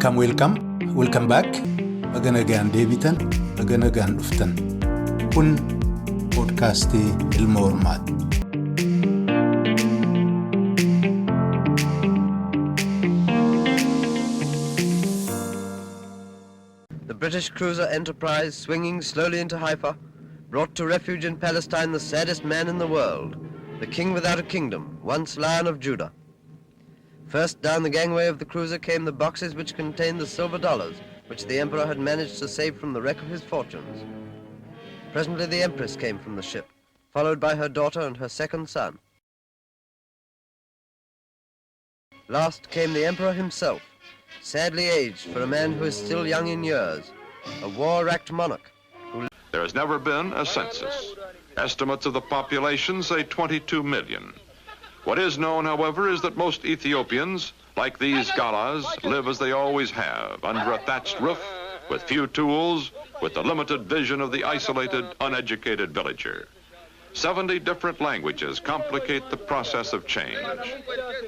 Welcome, welcome, welcome back. Baga nagaan deebitan, baga nagaan dhuftan. Kun poodkaastii Ilma Hormaati. The British cruiser Enterprise, swinging slowly into Haifa, brought to refuge in Palestine the saddest man in the world, the king without a kingdom, once Lion of Judah. First down the gangway of the cruiser came the boxes which contained the silver dollars which the emperor had managed to save from the wreck of his fortunes. Presently the empress came from the ship, followed by her daughter and her second son. Last came the emperor himself, sadly aged for a man who is still young in years, a war-racked monarch. There has never been a census. Estimates of the population say 22 million. What is known, however, is that most Ethiopians, like these Gallas, live as they always have, under a thatched roof, with few tools, with the limited vision of the isolated, uneducated villager. 70 different languages complicate the process of change.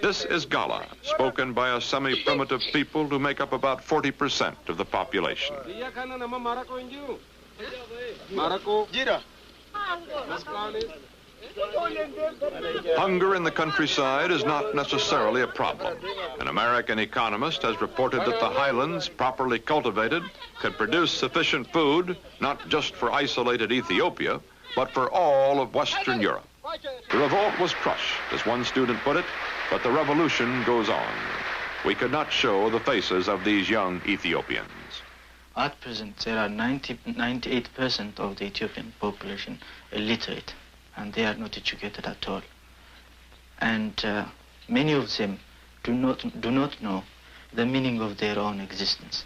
This is Galla, spoken by a semi-primitive people who make up about 40% of the population. Hunger in the countryside is not necessarily a problem. An American economist has reported that the highlands, properly cultivated, could produce sufficient food, not just for isolated Ethiopia, but for all of Western Europe. The revolt was crushed, as one student put it, but the revolution goes on. We could not show the faces of these young Ethiopians. At present, there are 98% of the Ethiopian population illiterate, and they are not educated at all. And many of them do not know the meaning of their own existence.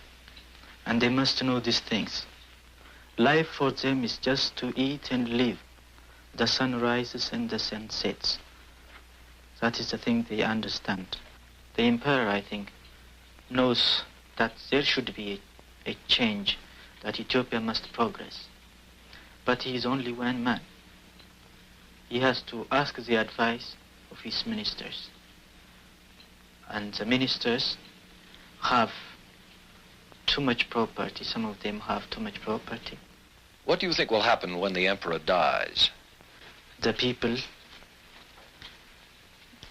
And they must know these things. Life for them is just to eat and live. The sun rises and the sun sets. That is the thing they understand. The emperor, I think, knows that there should be a change, that Ethiopia must progress. But he is only one man. He has to ask the advice of his ministers. And the ministers have too much property. Some of them have too much property. What do you think will happen when the emperor dies? The people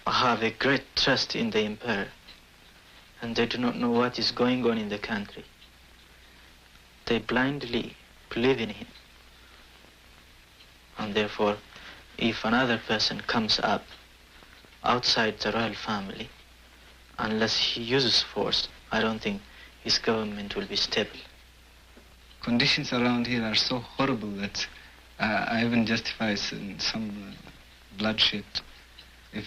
have a great trust in the emperor, and they do not know what is going on in the country. They blindly believe in him. And therefore, if another person comes up outside the royal family, unless he uses force, I don't think his government will be stable. Conditions around here are so horrible that I even justify some bloodshed if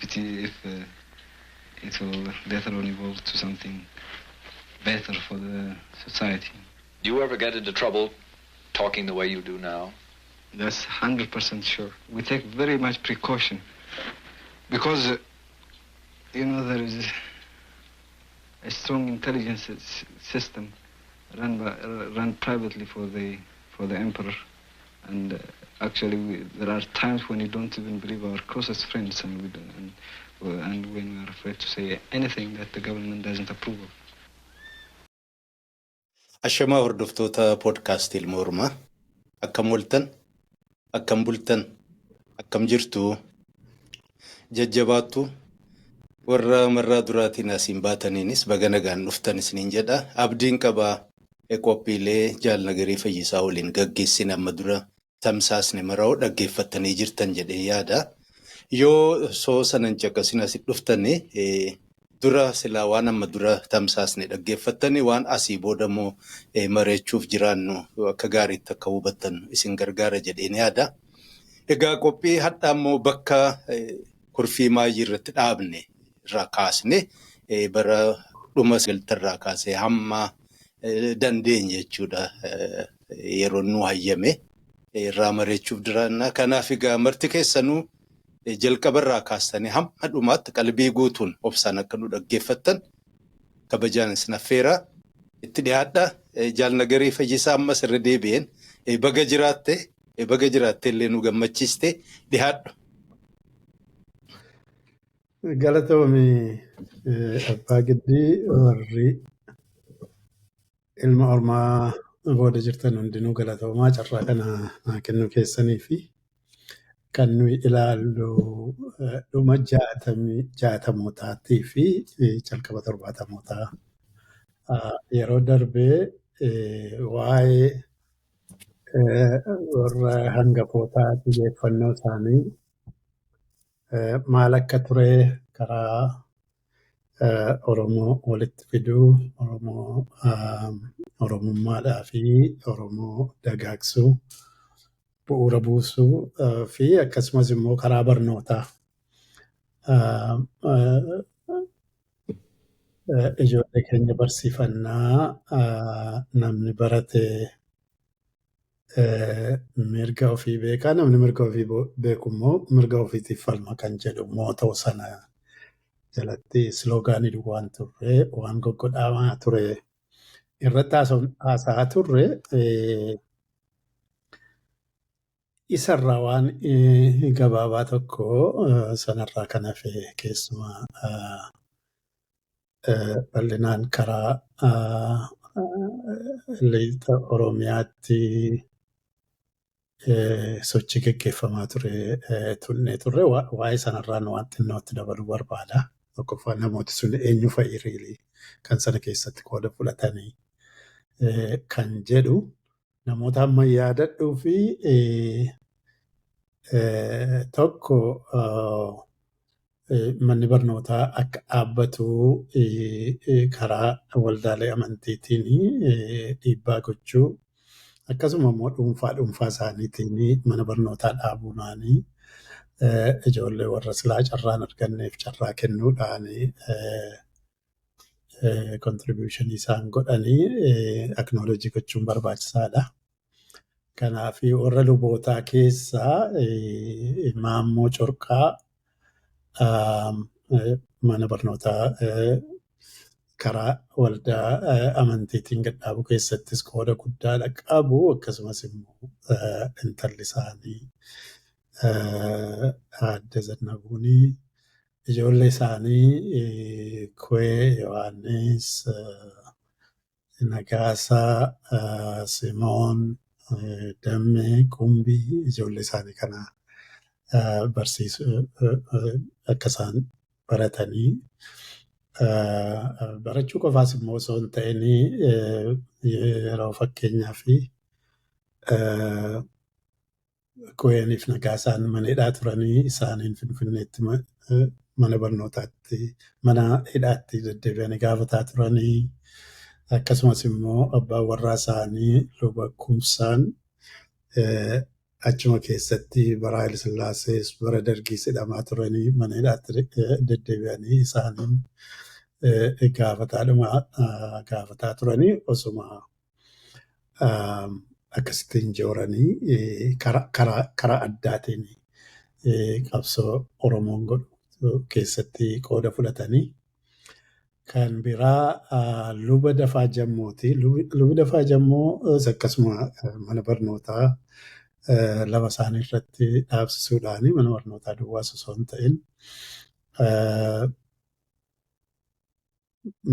it will later on evolve to something better for the society. Do you ever get into trouble talking the way you do now? That's 100% sure. We take very much precaution because, there is a strong intelligence system run privately for the emperor, and actually there are times when you don't even believe our closest friends, and we don't, and when we are afraid to say anything that the government doesn't approve of. Ashamaa, hordoftoota poodkaastii Ilma Hormaa. Akkam ooltan? Akkam bultan? Akkam jirtu? Jajjabaattu? Warra marraa duraatiin asiin baataniinis baga nagaan dhuftan isiniin jedha. Abdiin qabaa, qophiilee Jaal Nagarii Fayyisaa waliin gaggeessine amma dura tamsaasne mara'uu dhaggeeffattanii jirtan jedhee yaada. Yoo soo sanan caqasin asitti dhuftanii, dura silaa waan amma dura tamsaasne dhaggeeffattanii, waan asii booda immoo mareechuuf jiraannu akka gaariitti akka hubattan isin gargaara jedheen yaada. Egaa qophii hadhaa immoo bakka kurfii maayii irratti dhaabne irraa kaasne, bara dhuma sagaltarraa kaasee hamma dandeenye jechuudha, yeroo nu hayyame irraa mareechuuf jiraanna. Kanaaf egaa marti keessanuu jalqabarraa kaastanii hamma dhumaatti qalbii guutuun obsaan akka nu dhaggeeffattan kabajaan isin affeeraa, itti dhiyaadha. Jaal Nagarii Fayyisaa, ammas irra deebi'een baga jiraatte, baga jiraatte illee nu gammachiiste, dhiyaadhu. Galatoomii, Abbaa Giddii. Warri Ilma Ormaa booda jirtan hundinuu galatoomaa, carraa kana naa kennuu keessanii. Fi kan nuyi ilaallu dhuma jaatamootaatii fi jalqaba torbaatamootaa. Yeroo darbee waa'ee warra hangafootaa, xiyyeeffannoo isaanii maal akka ture, karaa Oromoo walitti fiduu, Oromoo Oromummaadhaa fi Oromoo dagaagsuu, bu'uura buusuu fi akkasumas immoo karaa barnootaa ijoollee keenya barsiifannaa, namni barate mirga ofii beekaa, namni mirga ofii beeku immoo mirga ofiitiif falma kan jedhu motto sana jalatti sloganii waan turre, waan goggodhamaa ture irratti haasa'aa turre. Isarraa waan gabaabaa tokko sanarraa kan hafe, keessumaa bal'inaan karaa lixa Oromiyaatti sochii gaggeeffamaa ture tunnee turre, waa'ee sanarraan waan xinnootti dabaluu barbaada. Tokkoffaa, namooti sun eenyu fa'i really kan sana keessatti qooda fudhatanii kan jedhu, namoota amma yaadadhuu fi tokko, manni barnootaa akka dhaabbatu karaa waldaalee amantiitiin dhiibbaa gochuu, akkasuma immoo dhuunfaa dhuunfaa isaaniitiin mana barnootaa dhaabuudhaanii ijoollee warra silaa carraan arganneef carraa kennuudhaanii contributionii isaan godhanii acknowledge gochuun barbaachisaadha. Kanaaf warra lubootaa keessaa Maammoo Corqaa mana barnootaa karaa waldaa amantiitiin gad dhaabuu keessattis qooda guddaadha qabu. Akkasumas immoo intalli isaanii Aadde Zannabuunii, ijoollee isaanii Kuwee, Yohaannis, Nagaasaa, Simoon, Dammee, Qumbii, ijoollee isaanii kana barsiisuu, akka isaan baratanii, barachuu qofaas immoo osoo hin ta'in, yeroo fakkeenyaaf Kuweeniif Nagaasaan mana hidhaa turanii, isaaniin Finfinneetti mana barnootaatti, mana hidhaatti deddeebi'anii gaafataa turanii, akkasumas immoo abbaan warraa isaanii Luba Kumsaan Achuma keessatti bara Haayile Sillaasees bara Dargiis hidhamaa turanii mana hidhaatti deddeebi'anii isaaniin gaafataadhuma gaafataa turanii osuma akkasittiin jooranii karaa addaatiin qabsoo Oromoon godhu keessatti qooda fudhatanii. Kan biraa Luba Dafaa Jammooti. Lubi Dafaa Jammoo akkasuma mana barnootaa lafa isaanii irratti dhaabsisuudhaan, mana barnootaa duwwaas osoo hin ta'in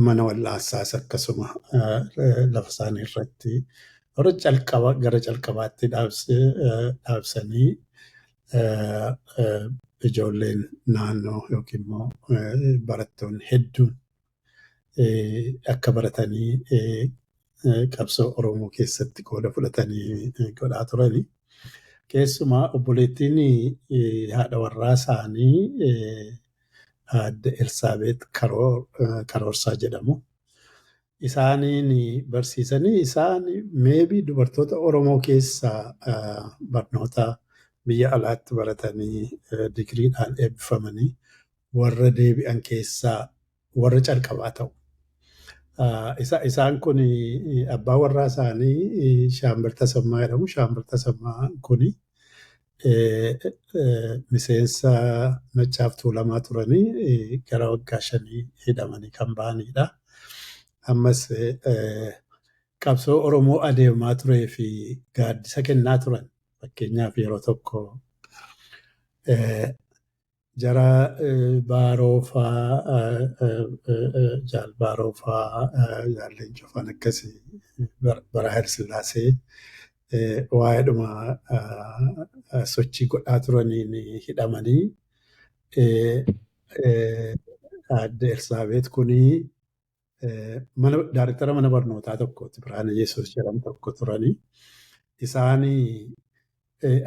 mana wal'aansaas akkasuma lafa isaanii irratti warra calqaba gara calqabaatti dhaabsanii ijoolleen naannoo yookiin immoo barattoonni hedduun akka baratanii qabsoo Oromoo keessatti qooda fudhatanii godhaa turani. Keessumaa obboleettiin haadha warraa isaanii Aadde Elsaabeet Karoorsaa jedhamu. Isaaniin barsiisanii, isaan maybe dubartoota Oromoo keessaa barnoota biyya alaatti baratanii digiriidhaan eebbifamanii warra deebi'an keessaa warra calqabaa ta'u. Isaan kun abbaa warraa isaanii Shaambal Tasammaa jedhamu. Shaambal Tasammaa kuni miseensa Maccaaf Tuulamaa turanii gara waggaa 5 hidhamanii kan ba'anidha. Ammas qabsoo Oromoo adeemaa turee fi gaaddisa kennaa turan. Fakkeenyaaf, yeroo tokko jara Baaroo faa, Jaal Baaroo faa, Jaal Leencoo faan akkasii bara Haayile Sillaasee waa'eedhuma sochii godhaa turaniin hidhamanii, Aadde Elsaabeet kunii mana daariktara mana barnootaa tokkooti, Birhaana Yesuus jedhamu tokko turanii. Isaanii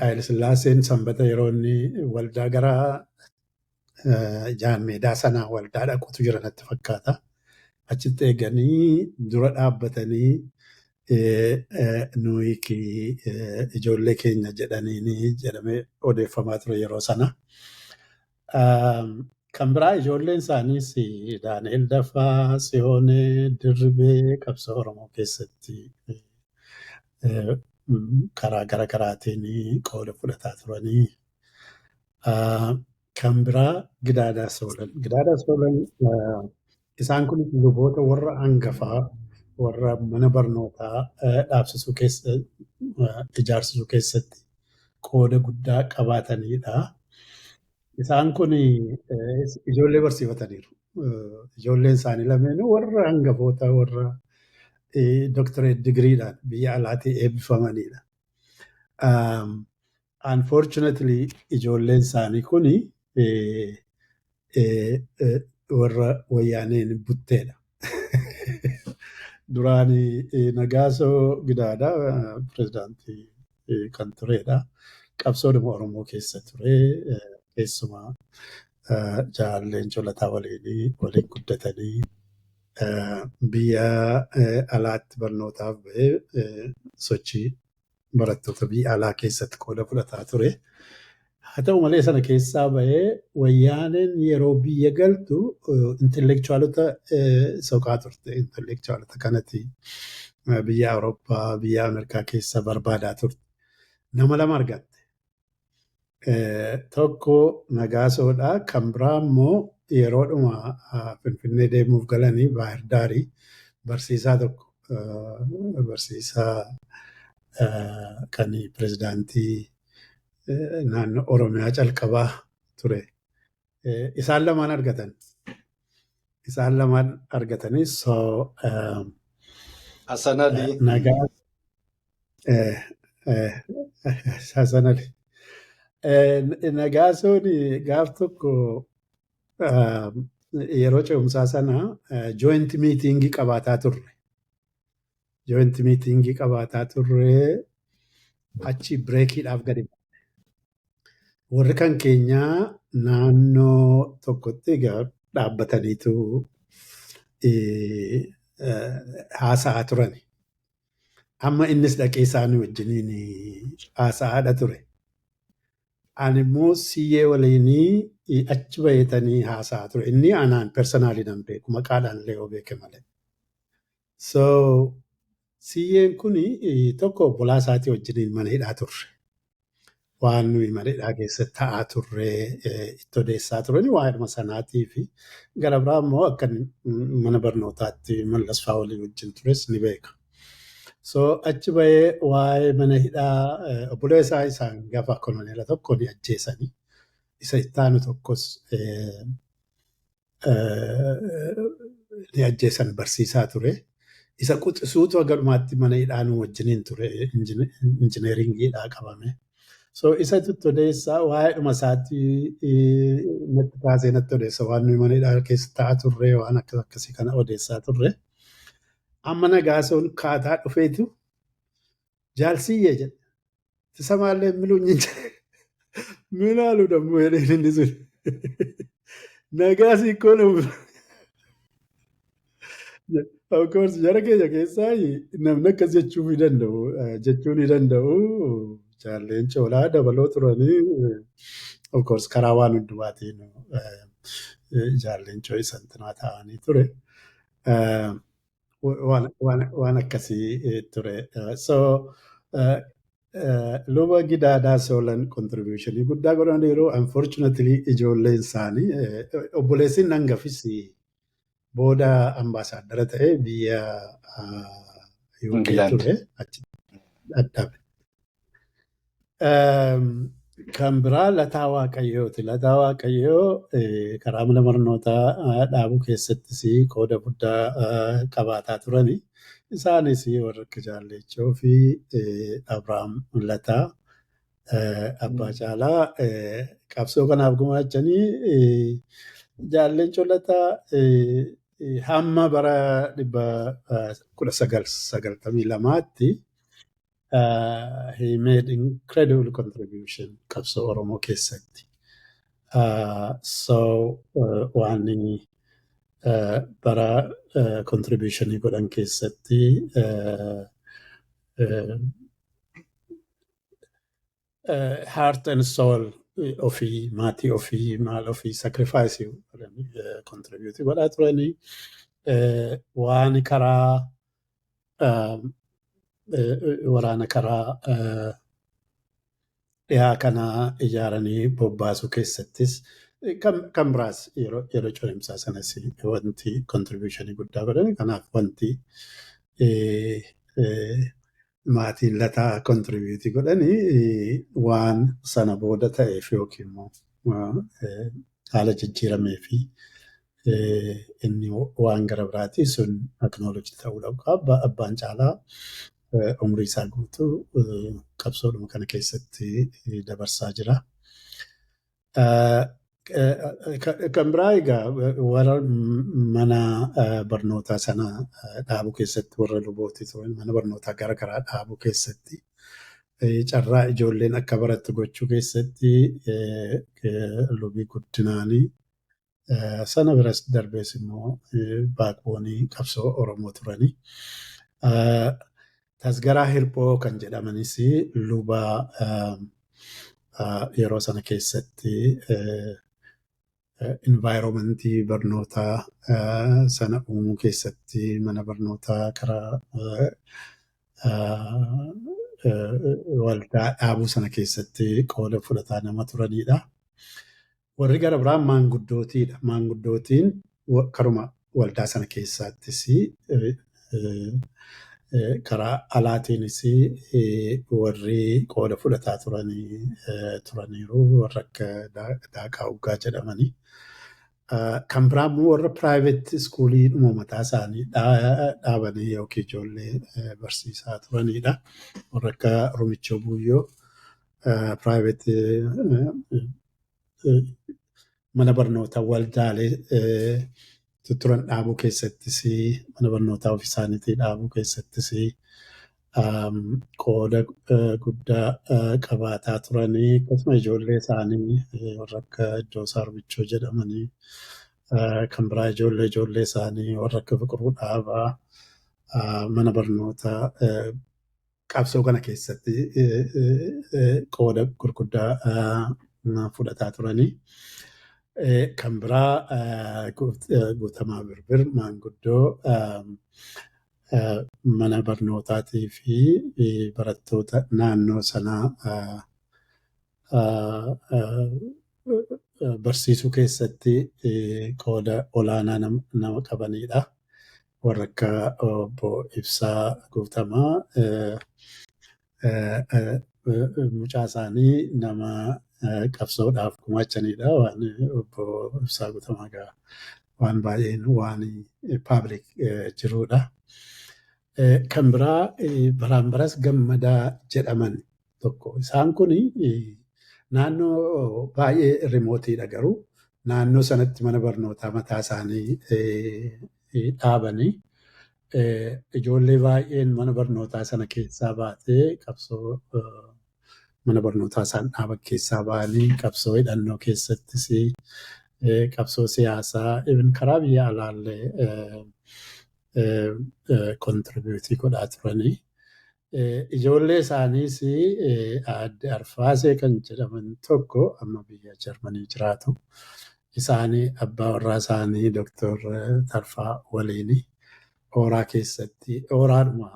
Haayile Sillaaseen Sanbata yeroo inni waldaa gara Jaan Meedaa sana waldaa dhaqutu jira natti fakkaata. Achitti eeganii dura dhaabbatanii, "Nuyi ijoollee keenya" jedhaniini jedhamee odeeffamaa ture yeroo sana. Kan biraa ijoolleen isaaniis Daani'el Dafaa, Tsiyoonee, Dirribee qabsoo Oromoo keessatti karaa gara garaatiin qooda fudhataa turanii. Kan biraa Gidaadaa Soolan. Gidaadaa Soolan, isaan kun luboota warra hangafaa warra mana barnootaa dhaabsisuu keessa, ijaarsisuu keessatti qooda guddaa qabaatanidha. Isaan kun ijoollee barsiifataniiru. Ijoolleen isaanii lameenuu warra hangafoota warra doctorate digiriidhaan biyya alaatii eebbifamanidha. Unfortunately, ijoolleen isaanii kun warra Wayyaaneen butteedha. Duraan Nagaasoo Gidaadaa pirezidaantii kan turedha. Qabsoodhuma Oromoo keessa ture. Keessumaa Jaal Leencoo Lataa waliin waliin guddatanii biyya alaatti barnootaaf bahee sochii barattoota biyya alaa keessatti qooda fudhataa ture. Haa ta'u malee, sana keessaa bahee Wayyaaneen yeroo biyya galtu intellectualota soqaa turte. Intellectualota kanatti biyya Awurooppaa, biyya Ameerikaa keessa barbaadaa turte. Nama lama argatte. Tokko Nagaasoodha. Kan biraa immoo yeroodhuma Finfinnee deemuuf galanii Baahir Daarii barsiisaa tokko, barsiisaa kan pirezidaantii naannoo Oromiyaa calqabaa ture. Isaan lamaan argatan. Isaan lamaan argatanii, so Hasan Ali. Nagaa Hasan Ali. Nagaasoon gaaf tokko yeroo ce'umsaa sana joint meetingii qabaataa turre. Joint meetingii qabaataa turre, achi breakiidhaaf gadi bu'e. Warri kan keenyaa naannoo tokkotti egaa dhaabbataniitu haasa'aa turan. Amma innis dhaqee isaanii wajjiniin haasa'aadha ture. Ani immoo Siyyee waliinii achi baheetanii haasa'aa ture. Inni anaan personally nan beeku, maqaadhaan illee yoo beeke malee. So Siyyeen kuni tokko obbolaa isaatii wajjiniin mana hidhaa turre. Waan nuyi mana hidhaa keessatti ta'aa turre itti odeessaa turani waa'eedhuma sanaatii fi gara biraa immoo akka mana barnootaatti Mallas fa'aa walii wajjin tures ni beeka. So achi bahee waa'ee mana hidhaa, obboleessa isaa hangafa koloneela tokko ni ajjeesanii, isa itti aanu tokkos ni ajjeesan, barsiisaa ture. Isa quxisuutu haga dhumaatti mana hidhaa nu wajjiniin ture, injineeringiidhaa qabame. So isa itti odeessaa, waa'eedhuma isaatti natti kaasee natti odeessa, waan nuyi mana hidhaa keessa ta'aa turre, waan akkas akkasii kana odeessaa turre. Amma Nagaasoon kaataa dhufeetu, "Jaal Siyyee," jedhe. "ትሰማለህ የሚሉኝ ምን አሉ ደግሞ?" jedheen inni sun. "Nagaasii እኮ ነው." Of course, jara keenya keessaa namni akkas jechuu ni danda'u. Jechuu ni danda'u. Jaalleen Coolaa dabaloo turanii, of course, karaa waan hundumaatiin jaalleen Coo isan ta'anii ture. Waan akkasii ture. So Luba Gidaadaa Soolan contributionii guddaa godhaniiru. Unfortunately, ijoolleen isaanii, obboleessin hangafis booda ambaasaadara ta'ee biyya UK ture, achi dadhabe. Kan biraa Lataa Waaqayyooti. Lataa Waaqayyoo karaa mana barnootaa dhaabuu keessattis qooda guddaa qabaataa turani. Isaanis warra akka Jaalleechoo fi Abrahaam Lataa, Abbaa Caalaa, qabsoo kanaaf gumaachanii. Jaalleencoo Lataa hamma bara 1992tti he made incredible contribution qabsoo Oromoo keessatti. So waan bara contributionii godhan keessatti heart and soul ofii, maatii ofii, maal ofii sacrifice contribute godhaa turanii, waan karaa waraana karaa dhiyaa kanaa ijaaranii bobbaasuu keessattis, kan biraas yeroo cimsaa sanas wanti contributionii guddaa godhan. Kanaaf wanti maatiin Lataa contribute godhanii waan sana booda ta'eef yookiin immoo haala jijjiiramee fi inni waan gara biraati, sun acknowledge ta'uu qaba. Abbaan Caalaa umurii isaa guutuu qabsoodhuma kana keessatti dabarsaa jira. Kan biraa egaa warra mana barnootaa sana dhaabuu keessatti, warra lubootii turan, mana barnootaa gara garaa dhaabuu keessatti, carraa ijoolleen akka barattu gochuu keessatti lubii guddinaanii, sana biras darbees immoo backboneii qabsoo Oromoo turanii. Tasgaraa Hirphoo kan jedhamanis luba yeroo sana keessatti environmentii barnootaa sana uumuu keessatti, mana barnootaa karaa waldaa dhaabuu sana keessatti qooda fudhataa nama turanidha. Warri gara biraan maanguddootiidha. Maanguddootiin karuma waldaa sana keessaattis, karaa alaatiinis warri qooda fudhataa turaniiru, warra akka Daaqaa Uggaa jedhamanii. Kan biraa immoo warra private schoolii dhuma mataa isaanii dhaabanii yookiin ijoollee barsiisaa turanidha. Warra akka Rumichoo Buuyyoo private mana barnootaa waldaalee turan dhaabuu keessattis, mana barnootaa ofii isaaniitii dhaabuu keessattis qooda guddaa qabaataa turanii. Akkasuma ijoollee isaanii warra akka Iddoosaa Rumichoo jedhamanii, kan biraa ijoollee ijoollee isaanii warra akka Fiqiruu Dhaabaa mana barnootaa qabsoo kana keessatti qooda gurguddaa fudhataa turanii. Kan biraa Guutamaa Birbir maanguddoo mana barnootaatii fi barattoota naannoo sanaa barsiisuu keessatti qooda olaanaa nama qabanidha. Warra akka obbo Ibsaa Guutamaa mucaa isaanii nama qabsoodhaaf gumaachanidha. Waan obbo Ibsaa Guutamaa egaa waan baay'een waan public jirudha. Kan biraa Baraanbaras Gammadaa jedhaman tokko. Isaan kun naannoo baay'ee remoteiidha garuu naannoo sanatti mana barnootaa mataa isaanii dhaabanii ijoollee baay'een mana barnootaa sana keessaa baatee qabsoo mana barnootaa isaan dhaaban keessaa ba'anii qabsoo hidhannoo keessattis, qabsoo siyaasaa, even karaa biyya alaallee contribute godhaa turanii. Ijoollee isaaniis Aadde Arfaasee kan jedhaman tokko amma biyya Jarmanii jiraatu. Isaanii abbaa warraa isaanii Dooktor Tarfaa waliin Ooraa keessatti Ooraadhuma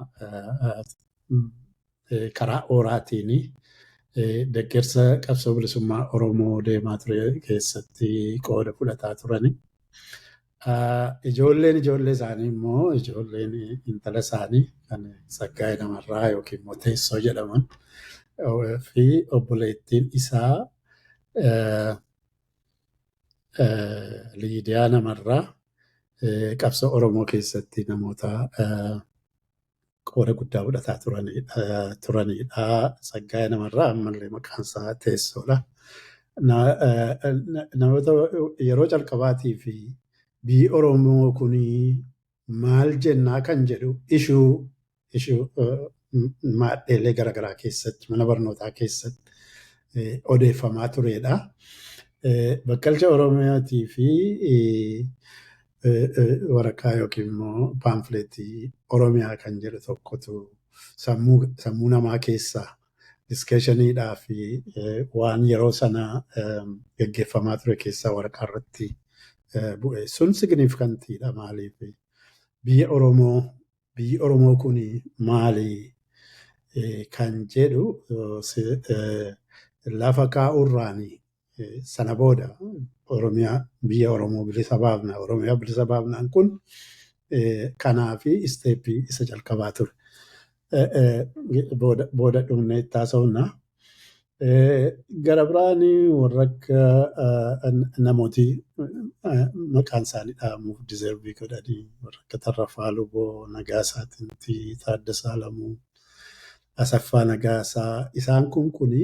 karaa Ooraatiin deeggarsa qabsoo bilisummaa Oromoo deemaa ture keessatti qooda fudhataa turani. Ijoolleen ijoollee isaanii immoo, ijoolleen intala isaanii kan Tsaggaayee Namarraa yookiin immoo Teessoo jedhaman fi obboleettiin isaa Liidiyaa Namarraa qabsoo Oromoo keessatti namoota qooda guddaa fudhataa turanidha. Tsaggaayee Namarraa ammallee maqaan isaa Teessoodha. Namoota yeroo calqabaatii fi biyyi Oromoo kun maal jennaa kan jedhu issue maadheelee garaagaraa keessatti, mana barnootaa keessatti odeeffamaa turedha. Bakkalcha Oromiyaatii fi waraqaa yookiin immoo paamfleetii Oromiyaa kan jedhu tokkotu sammuu namaa keessaa discussioniidhaa fi waan yeroo sana gaggeeffamaa ture keessaa waraqaa irratti bu'e. Sun significantiidha. Maaliif biyyi Oromoo kun maali kan jedhu lafa kaa'urraani sana booda Oromiyaa, biyya Oromoo bilisa baafna, Oromiyaa bilisa baafnaan kun kanaa fi stepii isa jalqabaa ture. Booda dhumnee itti haasofna. Gara biraan warra akka namooti maqaan isaanii dhahamuuf deserve godhanii, warra akka Tarrafaa Luboo, Nagaasaa Tintii, Taaddasaa Lamuu, Asaffaa Nagaasaa, isaan kuni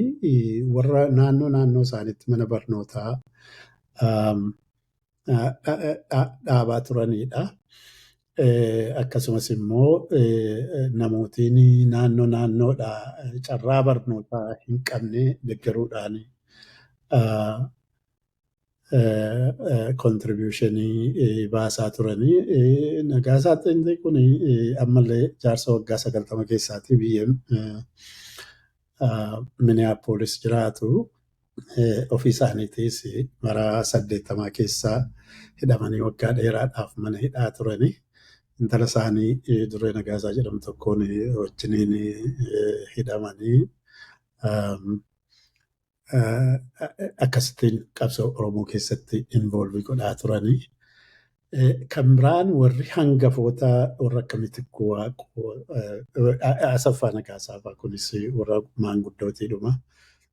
warra naannoo naannoo isaaniitti mana barnootaa dhaabaa turanidha. Akkasumas immoo namootiin naannoo naannoodhaa carraa barnootaa hin qabne deeggaruudhaan contributionii baasaa turanii. Nagaasaa Xintii kun ammallee jaarsa waggaa 90 keessaatii biyya Minneapolis jiraatu. Ofii isaaniitiis bara 80 keessaa hidhamanii waggaa dheeraadhaaf mana hidhaa turanii. Intala isaanii Duree Nagaasaa jedhamtu tokkoon wajjiniin hidhamanii akkasittiin qabsoo Oromoo keessatti involve godhaa turanii. Kan biraan warri hangafoota warra akka Mitikkuu Waaqoo, Asaffaa Nagaasaa fa'aa kunis warra maanguddootiidhuma.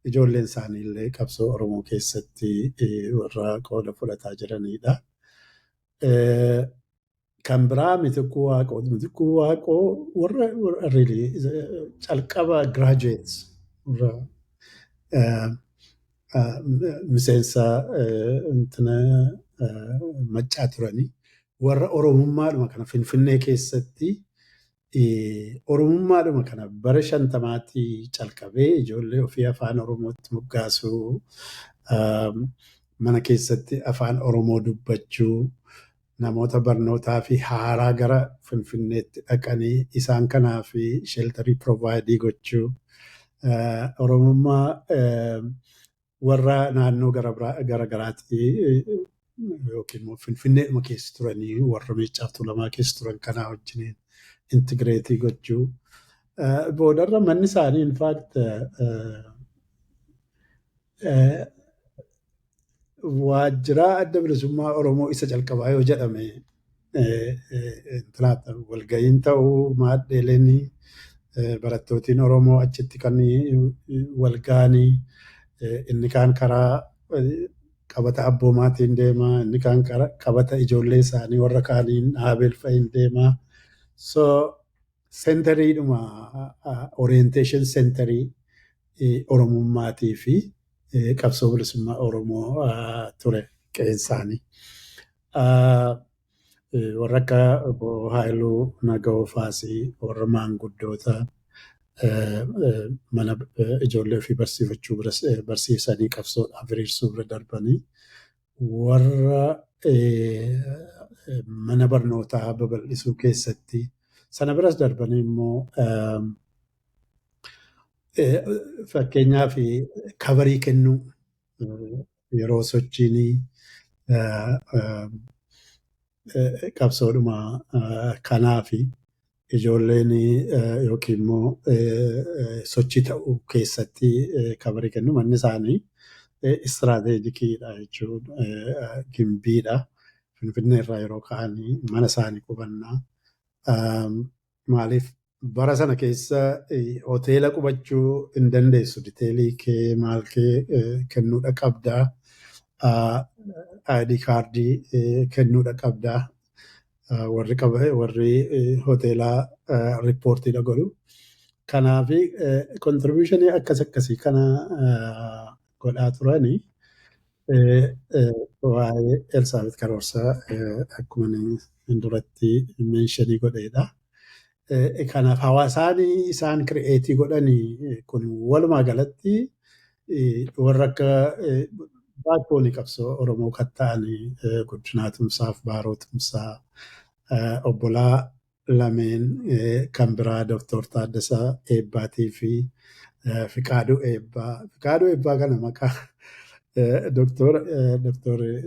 Ijoolleen isaanii illee qabsoo Oromoo keessatti warra qooda fudhataa jiranidha. Kan biraa Mitikkuu Waaqoo. Mitikkuu Waaqoo warra really calqaba graduates, warra miseensa intina Maccaa turanii, warra Oromummaadhuma kana Finfinnee keessatti Oromummaadhuma kana bara 50maatii calqabee ijoollee ofii afaan Oromootti moggaasuu, mana keessatti afaan Oromoo dubbachuu, namoota barnootaa fi haaraa gara Finfinneetti dhaqanii isaan kanaa fi shelterii provide gochuu, Oromummaa Warra naannoo gara garaatti yookiin immoo Finfinneedhuma keessa turanii warra Meeccaa Tuulamaa keessa turan kanaa wajjin integrate gochuu. Boodarra manni isaanii, in fact, waajjira Adda Bilisummaa Oromoo isa calqabaa yoo jedhame, walga'iin ta'uu, maadheeleen barattootiin Oromoo achitti kan wal ga'anii, inni kaan karaa qabata abboomaatiin deema, inni kaan qabata ijoollee isaanii warra kaaniin Haabel fa'iin deema. So centeriidhuma, orientation centerii Oromummaatii fi qabsoo bilisummaa Oromoo ture qe'een isaanii. Warra akka obbo Haayiluu Naga'oo faasii, warra maanguddoota mana ijoollee ofii barsiifachuu barsiisanii qabsoodhaaf hiriirsuu bira darbanii warra mana barnootaa babal'isuu keessatti, sana biras darbanii immoo, fakkeenyaaf, coverii kennuu yeroo sochiin qabsoodhuma kanaa fi ijoolleen yookiin immoo sochii ta'uu keessatti coverii kennu, manni isaanii strategiciidha jechuun Gimbiidha. Finfinnee irraa yeroo ka'anii mana isaanii qubannaa. Maaliif, bara sana keessa hoteela qubachuu hin dandeessu. Detailii kee maal kee kennuudha qabdaa. ID cardii kennuudha qabdaa. Warri qabe warri hoteelaa reportiidha godhu. Kanaaf contributionii akkas akkasii kana godhaa turanii. Waa'ee Elsaabeet Karoorsaa akkuma inni duratti mentionii godheedha. Kanaaf hawaasaan isaan create godhanii kun walumaa galatti warra akka backboneii qabsoo Oromoo kan ta'anii, Guddinaa Tumsaaf Baaroo Tumsaa, obbolaa lameen kan biraa, Dooktor Taaddasaa Eebbaatii fi Fiqaaduu Eebbaa. Fiqaaduu Eebbaa kana maqaa Dooktor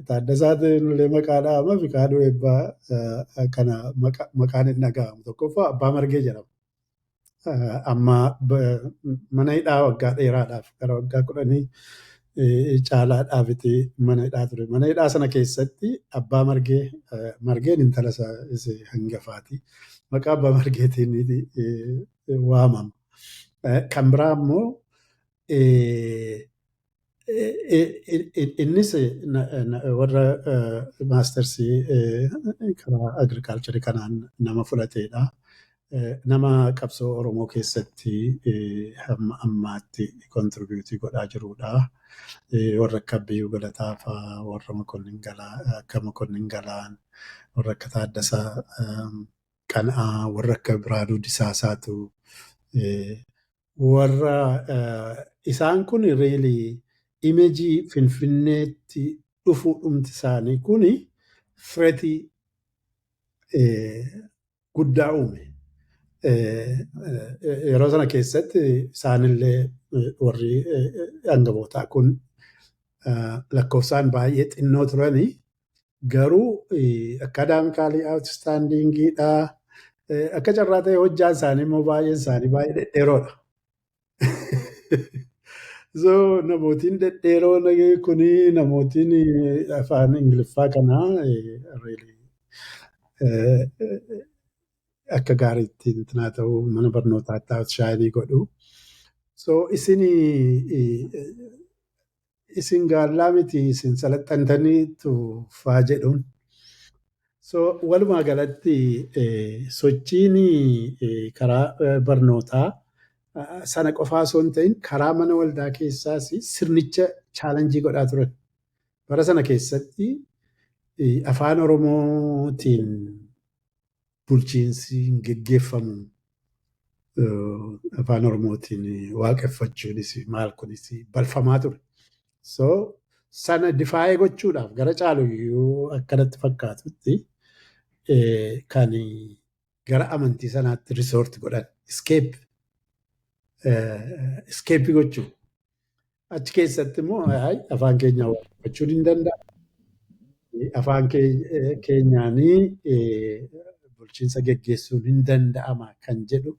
Taaddasaatiin illee maqaa dhahama. Fiqaaduu Eebbaa kana maqaan hin dhaga'amu. Tokkoffaa Abbaa Margee jedhama. Amma mana hidhaa waggaa dheeraadhaaf, gara waggaa 10 caalaadhaafiti mana hidhaa ture. Mana hidhaa sana keessatti Abbaa Margee, Margeen intala isaa hangafaati. Maqaa Abbaa Margeetiin waamama. Kan biraa immoo innis warra mastersii karaa agriculturii kanaan nama fudhatedha. Nama qabsoo Oromoo keessatti hamma ammaatti contribute godhaa jirudha. Warra akka Abbiyyuu Galataa fa'aa, warra Mokonnin Galaa, akka Mokonnin Galaan, warra akka Taaddasaa Qana'aa, warra akka Biraanuu Disaasaatu, warra isaan kun really imageii Finfinneetti dhufuu dhumti isaanii kuni threatii guddaa uume. Yeroo sana keessatti isaanillee warri hangafootaa kun lakkoofsaan baay'ee xinnoo turanii, garuu academically outstandingiidha. Akka carraa ta'e hojjaan isaanii immoo baay'een isaanii baay'ee dhedheeroodha. So namootiin dhedheeroon kuni, namootiin afaan Ingiliffaa kanaa really akka gaariitti intinaa ta'uu, mana barnootaatti outshine godhu. So isin gaallaa miti, isin salaxxantaniitu faa jedhuun. So walumaa galatti sochiin karaa barnootaa sana qofaa osoo hin ta'in, karaa mana waldaa keessaas sirnicha challenge godhaa turan. Bara sana keessatti afaan Oromootiin bulchiinsi hin geggeeffamu. Afaan Oromootiin waaqeffachuunis maal kunis balfamaa ture. So sana defy gochuudhaaf gara caalu iyyuu akkanatti fakkaatutti kan gara amantii sanaatti resort godhan, escape gochuu. Achi keessatti immoo afaan keenya waaqeffachuun hin danda'amu. Afaan keenyaanii bulchiinsa geggeessuun hin danda'ama kan jedhu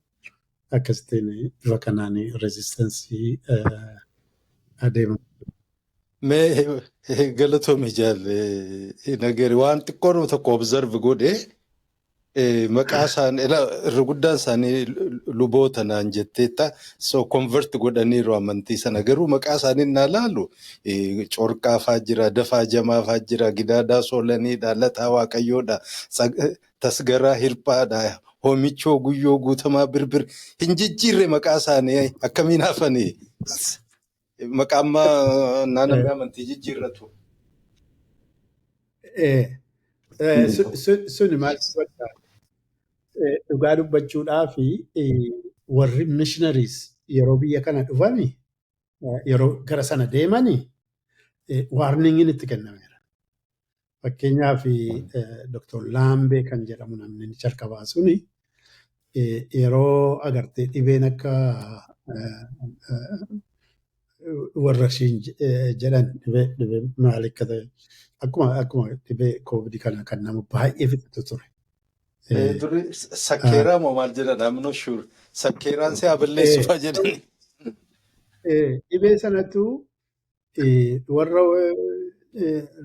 akkasitiin bifa kanaan resistance adeema. Mee galatoomi jaalle Nagari, waan xiqqoon tokko observe godhe. Maqaa isaanii irra guddaan isaanii luboota naan jetteetta, so convert godhaniiru amantii sana. Garuu maqaa isaanii naa laalu Corqaa faa jira, Dafaa Jamaa faa jira, Gidaadaa Soolaniidha, Lataa Waaqayyoodha, Tasgaraa Hirphaadha, Hoomichoo Guyyoo, Guutamaa Birbir. Hin jijjiirre maqaa isaanii, akkamiin hafanii? Maqaa ammaa naannoo amantii jijjiirratu. Suni maal dhugaa dubbachuudhaa fi warri missionaries yeroo biyya kana dhufani, yeroo gara sana deemani, warningiin itti kennameera. Fakkeenyaaf Dr. Laambee kan jedhamu, namni inni jalqabaa suni, yeroo agartee dhibeen akka warra ishiin jedhan dhibee maal akka ta'e akkuma dhibee COVID kana kan nama baay'ee fixatu ture. Duri sakkeeraa moo maal jedhan, I'm not sure. Sakkeeraan si haa balleessu fa'aa jedhani. Dhibee sanatu warra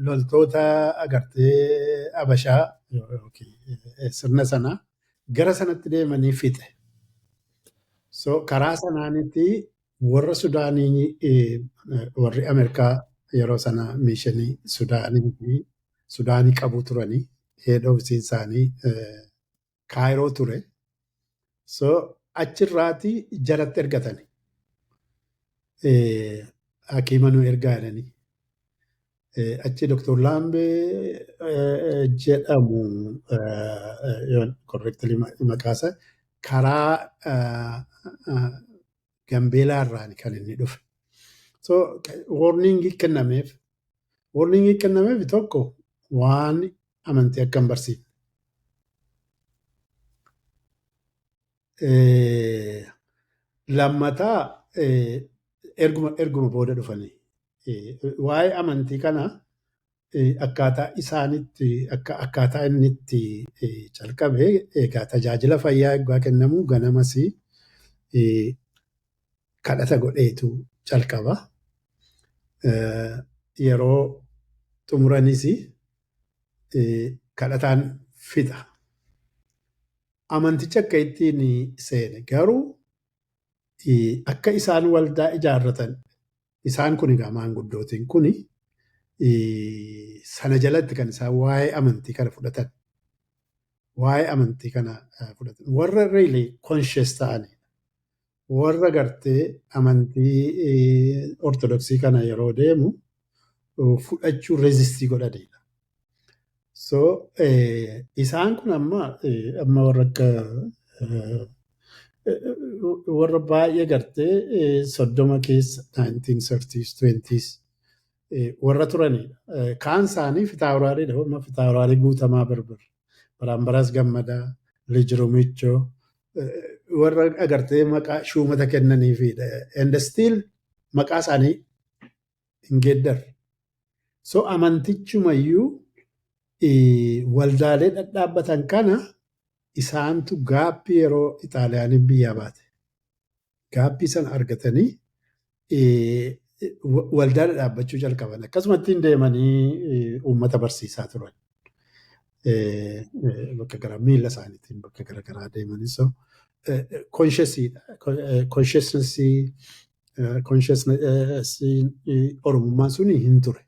loltoota agartee Abashaa sirna sana gara sanatti deemanii fixe. So karaa sanaanitti warra Sudaanii, warri Ameerikaa yeroo sana missionii Sudaanii fi Sudaanii qabu turanii, head office isaanii Kaayiroo ture. So achirraati jaratti ergatani. Hakiima nu ergaa jedhanii. Achi Dr. Laambee jedhamu, correctly maqaasa, karaa Gambeelaa irraan kan inni dhufe. So warningii kennameef tokko waan amantii akka hin barsiifne. Lammataa erguma booda dhufanii waa'ee amantii kana akkaataa isaanitti akkaataa inni itti calqabe, egaa tajaajila fayyaa egaa kennamu ganamas kadhata godheetu calqaba. Yeroo xumuranis kadhataan fixa. Amantichi akka ittiin seene garuu akka isaan waldaa ijaarratan, isaan kun egaa maanguddootiin kun sana jalatti kan isaan waa'ee amantii kana fudhatan. Waa'ee amantii kana fudhatan. Warra really conscious ta'anidha. Warra gartee amantii Ortodoksii kana yeroo deemu fudhachuu resistii godhanidha. So isaan kun amma warra akka warra baay'ee gartee 30 keessa, 1930s, 20s warra turanidha. Kaan isaanii fitaawuraariidha. Amma fitaawuraarii Guutamaa Birbir, Baraambaraas Gammadaa, Lij Rumichoo, warra agartee maqaa shuumata kennaniifidha. And still maqaa isaanii hin geeddarre. So amantichumayyuu waldaalee dhadhaabbatan kana isaantu gapii yeroo Xaaliyaaniin biyyaa baate. Gapii sana argatanii waldaa dhadhaabbachuu jalqaban. Akkasumatti deemanii uummata barsiisaa turan. Bakka gara miila isaaniitiin bakka gara garaa deemanii, so consciousnessii Oromummaan suni hin ture.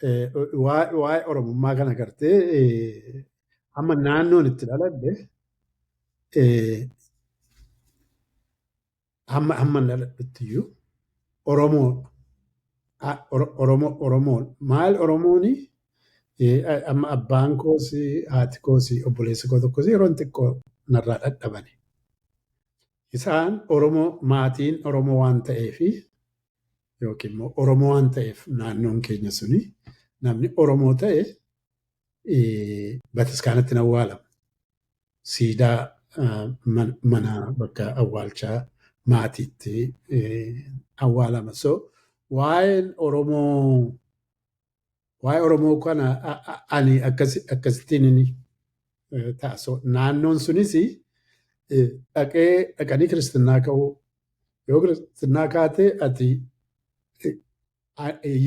Waa'ee Oromummaa kana gartee amma naannoon itti dhaladhe, hamma dhaladhutti iyyuu Oromoo Oromoo maal Oromooni, amma abbaan koos, haati koos, obboleessi koo tokkos yeroo xiqqoo narraa dhadhabani. Isaan Oromoo, maatiin Oromoo waan ta'eefi yookiin immoo Oromoo waan ta'eef, naannoon keenya suni namni Oromoo ta'e bataskaanatti hin awwaalamu. Siidaa mana bakka awwaalchaa Maatiitti awwaalama. So waa'een Oromoo, waa'ee Oromoo kana ani akkasittiin inni ta'a. So naannoon sunis dhaqee dhaqanii kiristinnaa ka'uu, yoo kiristinnaa kaate ati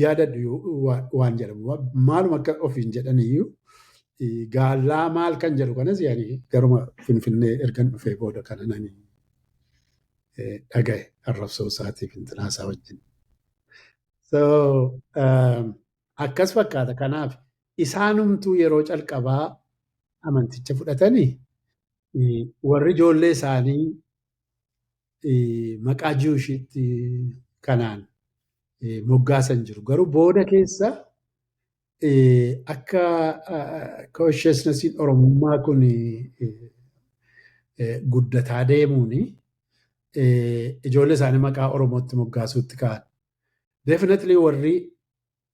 yaadadhu waan jedhamu maaluma akka ofiin jedhaniyyuu, gaallaa maal kan jedhu kanas yaani garuma Finfinnee ergan dhufee booda kana nani dhagaye, arrabsoo isaatiif intinaa isaa wajjin. So akkas fakkaata. Kanaaf isaanumtuu yeroo calqabaa amanticha fudhatanii warri ijoollee isaanii maqaa Jewishiitti kanaan moggaasan jiru. Garuu booda keessa akka consciousnessiin Oromummaa kun guddataa deemuun ijoollee isaanii maqaa Oromootti moggaasuutti ka'an. Definitely warri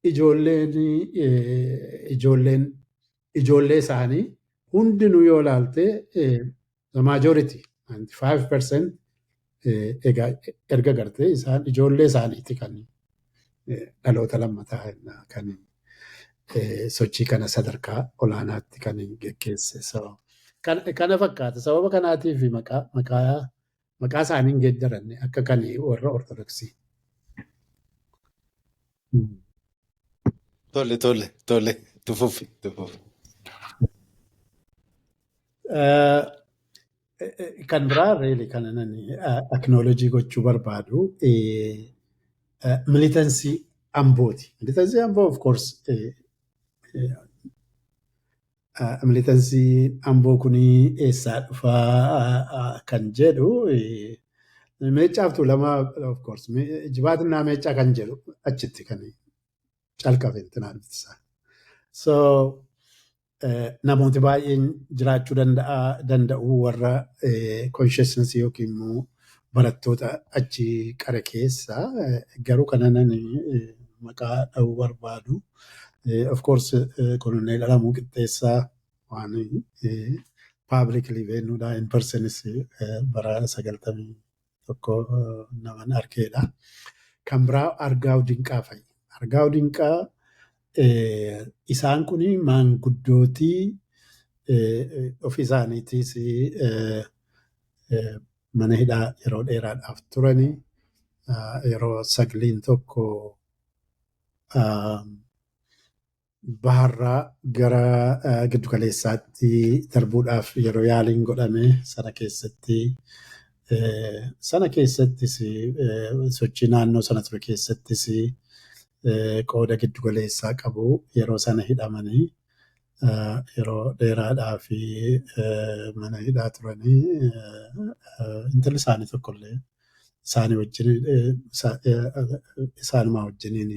ijoolleen ijoolleen ijoollee isaanii hundinuu yoo ilaalte, the majority, 95%, egaa erga gartee isaan ijoollee isaaniiti kan dhaloota lammataa kan sochii kana sadarkaa olaanaatti kan geggeesse. So, kana fakkaata. Sababa kanaatiif maqaa isaanii hin geeddaranne akka kan warra Ortodoksii. Tole, tufufi tufufi. Kan biraa really kana nani acknowledge gochuu barbaadu militancy Ambooti. Militancy Amboo, of course, militancy Amboo kuni eessaa dhufaa kan jedhu, Meeccaa fi Tuulamaa, of course, Jibaatinaa Meeccaa kan jedhu achitti kan calqabe intinaan isaa. So namooti baay'een jiraachuu danda'u warra consciousness yookiin immoo barattoota achi qara keessa, garuu kana nani maqaa dha'uu barbaadu. Of course, Koloneel Alamuu Qixxeessaa waan publicly beeknudha. In personis bara 91 naman argeedha. Kan biraa Argaaw Dinqaa fa'i. Argaaw Dinqaa, isaan kun maanguddootii ofii isaaniitiis mana hidhaa yeroo dheeraadhaaf turanii, yeroo 91 baharraa gara giddugaleessaatti darbuudhaaf yeroo yaaliin godhame sana keessatti, sana keessattis sochii naannoo sana ture keessattis qooda giddugaleessaa qabu. Yeroo sana hidhamanii yeroo dheeraadhaaf mana hidhaa turanii, intalli isaanii tokkollee isaanii wajjin, isaanuma wajjiniin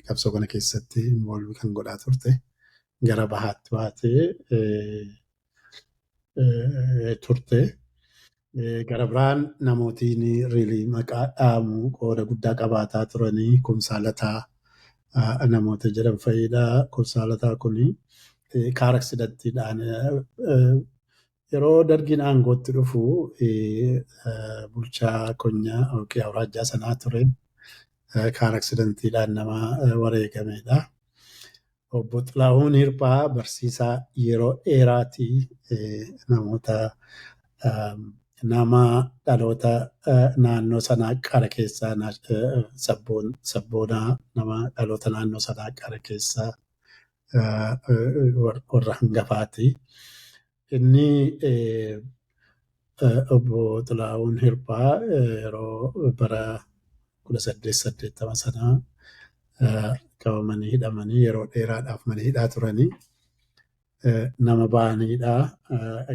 qabsoo kana keessatti involve kan godhaa turte gara bahaatti baatee turte. Gara biraan namootiin really maqaa dhaamu qooda guddaa qabaataa turanii Kumsaa Lataa namoota jedhan fa'idha. Kumsaa Lataa kuni car accidentiidhaan yeroo Dargiin aangootti dhufu bulchaa konyaa yookiin awuraajjaa sanaa ture. Car accidentiidhaan nama wareegamedha. Obbo Xilahuun Hirphaa barsiisaa yeroo dheeraati, namoota nama dhaloota naannoo sanaa qara keessaa, sabboonaa, nama dhaloota naannoo sanaa qara keessaa warra hangafaati. Inni obbo Xilahuun Hirphaa yeroo bara 1880 sanaa qabamanii hidhamanii yeroo dheeraadhaaf mana hidhaa turanii nama ba'aniidha.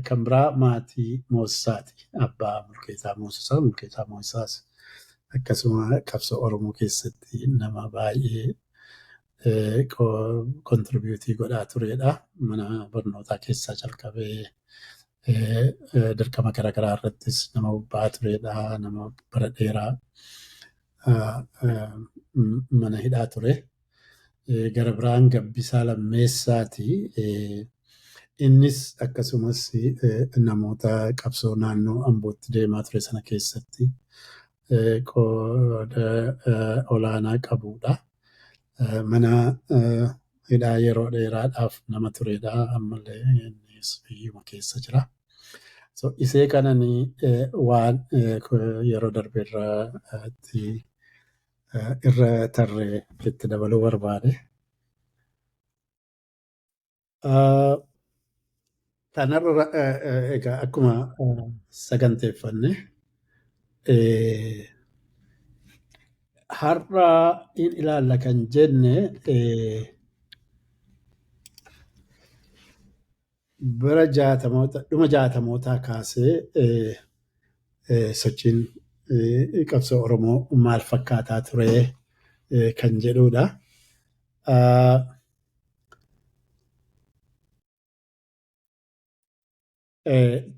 Kan biraa maatii Moosisaati. Abbaa Mulkeetaa Moosisaa. Mulkeetaa Moosisaas akkasuma qabsoo Oromoo keessatti nama baay'ee contribute godhaa turedha. Mana barnootaa keessaa calqabee dirqama garaagaraa irrattis nama bobba'aa turedha. Nama bara dheeraa mana hidhaa ture. Gara biraan Gabbisaa Lammeessaati. Innis akkasumas namoota qabsoo naannoo Ambootti deemaa ture sana keessatti qooda olaanaa qabudha. Mana hidhaa yeroo dheeraadhaaf nama turedha. Ammallee innis biyyuma keessa jira. So isee kanani waan yeroo darbe irratti irra tarree itti dabaluu barbaade. Kanarra egaa akkuma saganteeffanne har'a in ilaalla kan jenne bara jaatamoota dhuma jaatamootaa kaasee sochiin qabsoo Oromoo maal fakkaataa ture kan jedhudha.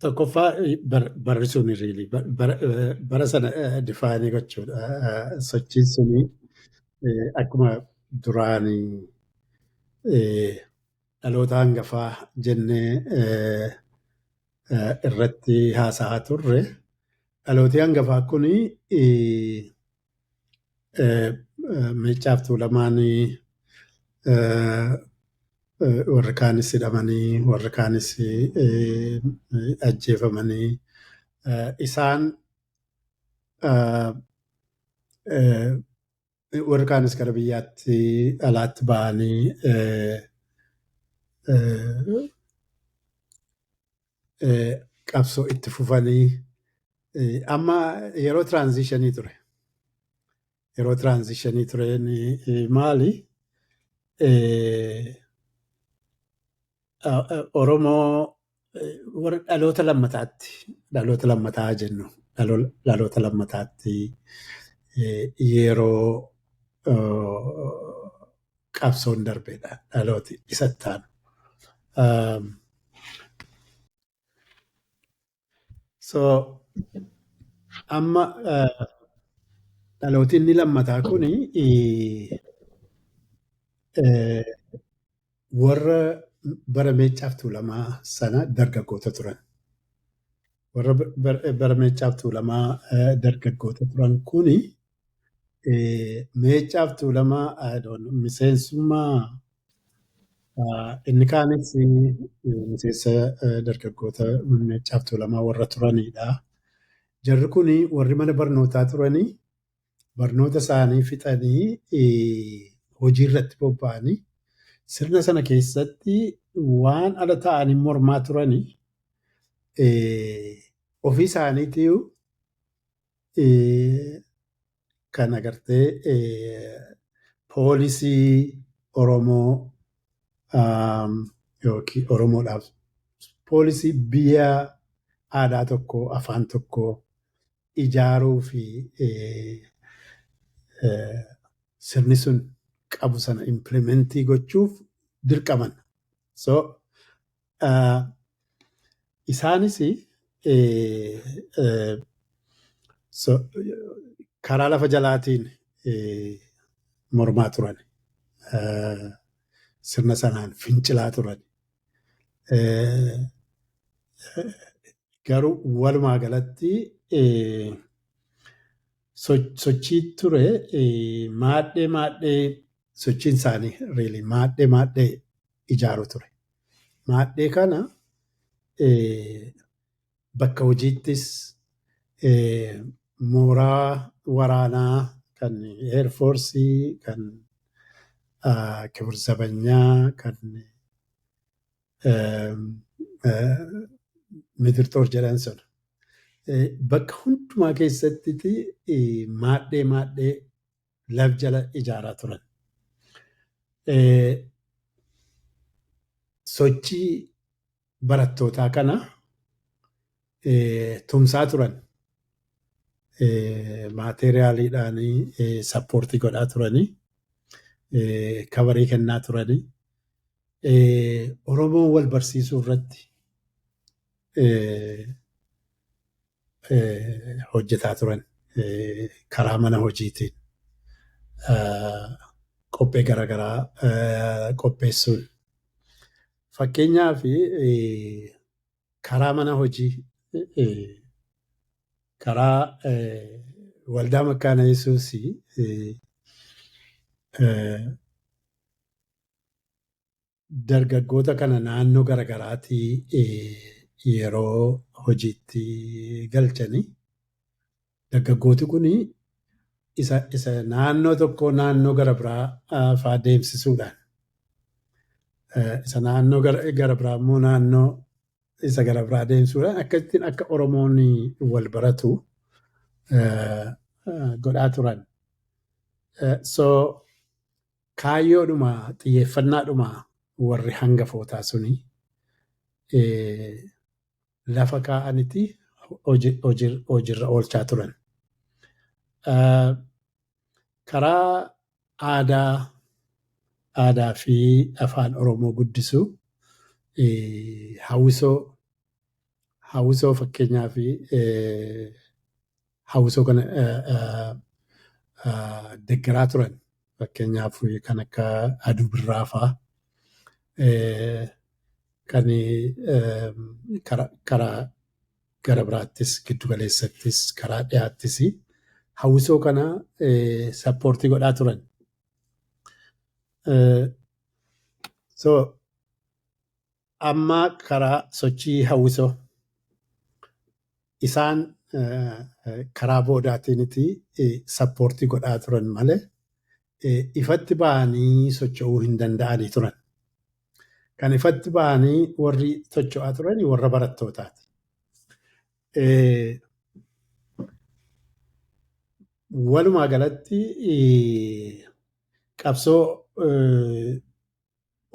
Tokkoffaa barri sun really bara sana define gochuudha. Sochiin suni akkuma duraanii dhaloota hangafaa jennee irratti haasa'aa turre. Dhalooti hangafaa kuni Meeccaa fi Tuulamaan warri kaanis hidhamanii warri kaanis ajjeefamanii isaan warri kaanis gara biyyaatti alaatti ba'anii qabsoo itti fufanii amma yeroo transition ture. Yeroo transition tureen maali? Oromoo warra dhaloota lammataatti, dhaloota lammataa jennu, dhaloota lammataatti yeroo qabsoon darbedha dhalooti isatti aanu. So amma dhalooti inni lammataa kuni warra bara Meeccaa fi Tuulamaa sana dargaggoota turan. Warra bara Meeccaa fi Tuulamaa dargaggoota turan kuni Meeccaa fi Tuulamaa miseensummaa inni kaanis miseensa dargaggoota Meeccaa fi Tuulamaa warra turanidha. Jarri kuni warri mana barnootaa turanii barnoota isaanii fixanii hojii irratti bobba'anii sirna sana keessatti waan ala ta'anii mormaa turanii ofii isaaniitiyyuu kan agartee poolisii Oromoo yookiin Oromoodhaaf poolisii biyya aadaa tokko afaan tokko ijaaruu fi sirni sun qabu sana implement gochuuf dirqaman. So isaanis so, karaa lafa jalaatiin mormaa turan. Sirna sanaan fincilaa turan. Garuu walumaa galatti sochii ture maadhee maadhee sochiin isaanii really maadhee maadhee ijaaru ture. Maadhee kana bakka hojiittis mooraa waraanaa kan Air Force, kan Kibir Zabanyaa, kan Midir Xoor jedhan sun. Bakka hundumaa keessatti maadhee maadhee laf jala ijaaraa turan. Sochii barattootaa kana tumsaa turan. Material iidhaan support godhaa turanii, cover kennaa turanii, Oromoon wal barsiisuu irratti hojjetaa turan karaa mana hojiitiin. Qophii garaagaraa qopheessuun. Fakkeenyaaf karaa mana hojii karaa Waldaa Makkaana Yesuus dargaggoota kana naannoo garaagaraatii yeroo hojiitti galchanii dargaggooti kun isa naannoo tokkoo naannoo gara biraa fa'aa deemsisuudhaan isa naannoo gara biraa immoo naannoo isa gara biraa deemsisuudhaan akkasittiin akka Oromoon wal baratu godhaa turan. So kaayyoodhuma xiyyeeffannaadhuma warri hangafootaa suni lafa kaa'anitti hojiirra oolchaa turan. Karaa aadaa fi afaan Oromoo guddisuu hawwisoo fakkeenyaaf hawwisoo kana deeggaraa turan. Fakkeenyaaf kan akka Aduu Birraa fa'aa kan karaa gara biraattis giddu galeessattis karaa dhiyaattis hawwisoo kana support godhaa turan. So amma karaa sochii hawwisoo isaan karaa boodaatiiniti support godhaa turan malee ifatti ba'anii socho'uu hin danda'anii turan. Kan ifatti ba'anii warri socho'aa turan warra barattootaati. Walumaa galatti qabsoo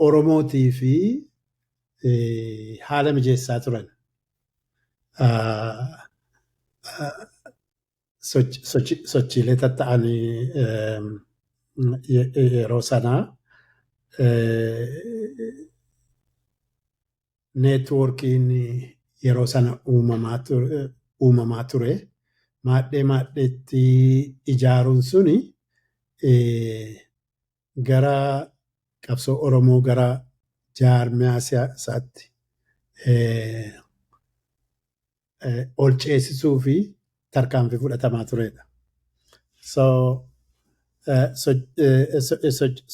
Oromootii fi haala mijeessaa turan. Sochiilee tatta'anii yeroo sanaa networkiin yeroo sana uumamaa ture. Maadhee maadheetti ijaaruun suni gara qabsoo Oromoo gara jaarmiyaa siyaasaatti ol ceesisuu fi tarkaanfii fudhatamaa turedha. So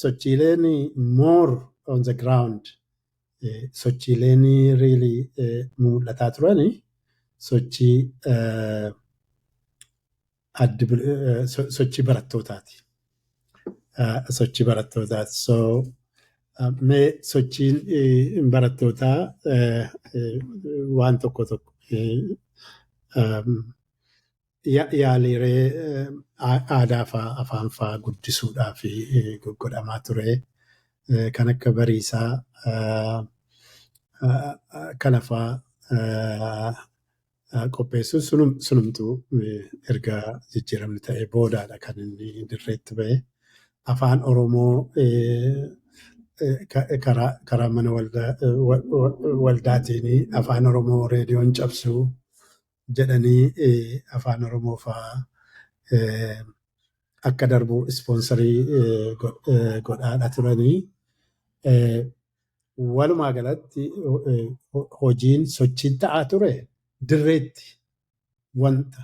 sochiileen more on the ground, sochiileen really mul'ataa turani sochii barattootaati. Sochii barattootaati. So mee sochiin barattootaa waan tokko tokko yaaliiree aadaa fa'aa afaan fa'aa guddisuudhaaf godhamaa ture. Kan akka Bariisaa kana fa'aa qopheessuun sunumtuu erga jijjiiramni ta'ee boodaadha kan inni dirreetti ba'e. Afaan Oromoo karaa mana waldaatiin afaan Oromoo reediyoon cabsuu jedhanii afaan Oromoo fa'aa akka darbu sponsor godhaadha turanii. Walumaa galatti hojiin sochiin ta'aa ture dirreetti wanta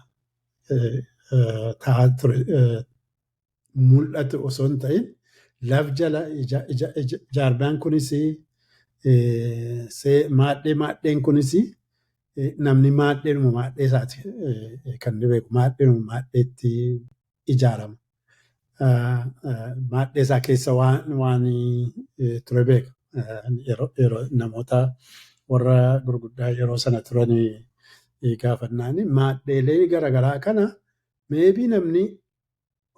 ta'aa ture mul'atu osoo hin ta'in laf jala jaarmiyaan kunis, maadhee maadheen kunis, namni maadheedhuma maadhee isaati kan inni beeku, maadheedhuma maadheetti ijaarama. Maadhee isaa keessa waan ture beeka. Yeroo namoota warra gurguddaa yeroo sana turan gaafannaan maadheelee garaagaraa kana maybe namni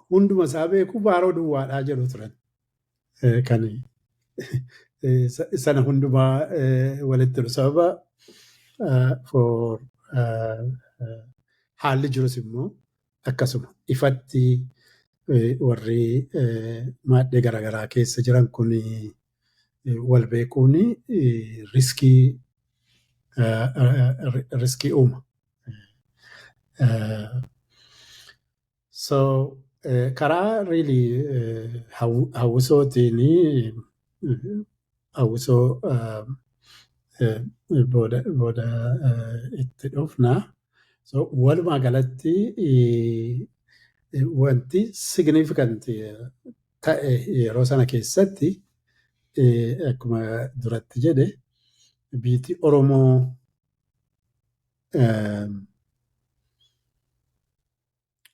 hunduma isaa beeku Baaroo duwwaadhaa jedhu turan. Kan sana hundumaa walitti dhufu sababa for haalli jirus immoo akkasuma ifatti warri maadhee garaagaraa keessa jiran kun wal beekuun risk uuma. So karaa really hawwisootiin hawwisoo booda itti dhufna. So walumaa galatti Wanti significant ta'e yeroo sana keessatti, akkuma duratti jedhe, biyyi Oromoo